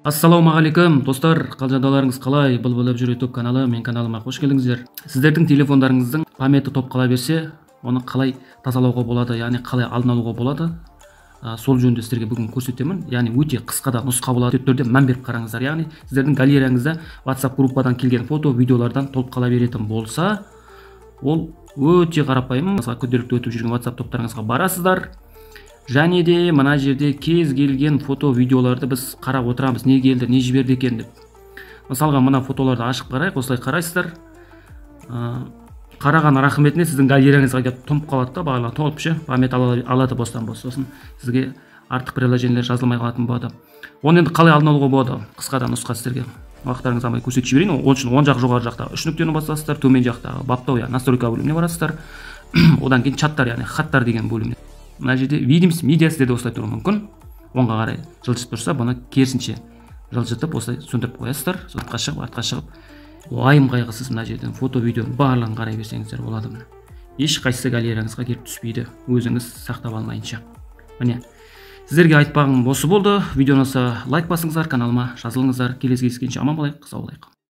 Ассалаумағалейкум, достар, қал-жағдайларыңыз қалай? Бұлбұл жүр YouTube каналы, мен каналыма қош келдіңіздер. Сіздердің телефондарыңыздың памяті топ қала берсе, оны қалай тазалауға болады, яғни қалай алдын алуға болады, сол жөнінде сіздерге бүгін көрсетемін. Яғни өте қысқа да нұсқа болады, түрде мән беріп қараңыздар. Яғни сіздердің галереяңызда WhatsApp группадан келген фото, видеолардан толып қала беретін болса, ол өте қарапайым. Мысалы, күнделікті өтіп жүрген WhatsApp топтарыңызға барасыздар. Және де мына жерде кез келген фото, видеоларды біз қарап отырамыз, не келді, не жіберді екен деп. Мысалға, мына фотоларды ашып қарайық, осылай қарайсыздар. Қараған рахметіне сіздің галереяңызға келіп тұнып қалады да, барлығы толып ше, память алады бостан бос. Сосын сізге артық приложениелер жазылмай қалатын болады. Оны енді қалай алдын алуға болады? Қысқа да нұсқа сіздерге уақыттарыңызды алмай көрсетіп жіберейін. Ол үшін оң жақ жоғары жақтағы үш нүктені басасыздар, төмен жақтағы баптау, яғни настройка бөліміне барасыздар. Одан кейін чаттар, яғни хаттар деген бөліміне. Мына жерде видимость медиа сіздерде осылай тұруы мүмкін. Оңға қарай жылжытып тұрса, бұны керісінше жылжытып осылай сөндіріп қоясыздар. Сыртқа шығып, артқа шығып, уайым қайғысыз мына жерден фото, видеоның барлығын қарай берсеңіздер болады. Міне, ешқайсысы галереяңызға келіп түспейді, өзіңіз сақтап алмайынша. Міне, сіздерге айтпағым осы болды. Видео ұнаса лайк басыңыздар, каналыма жазылыңыздар. Келесі кездескенше аман болайық, сау болайық.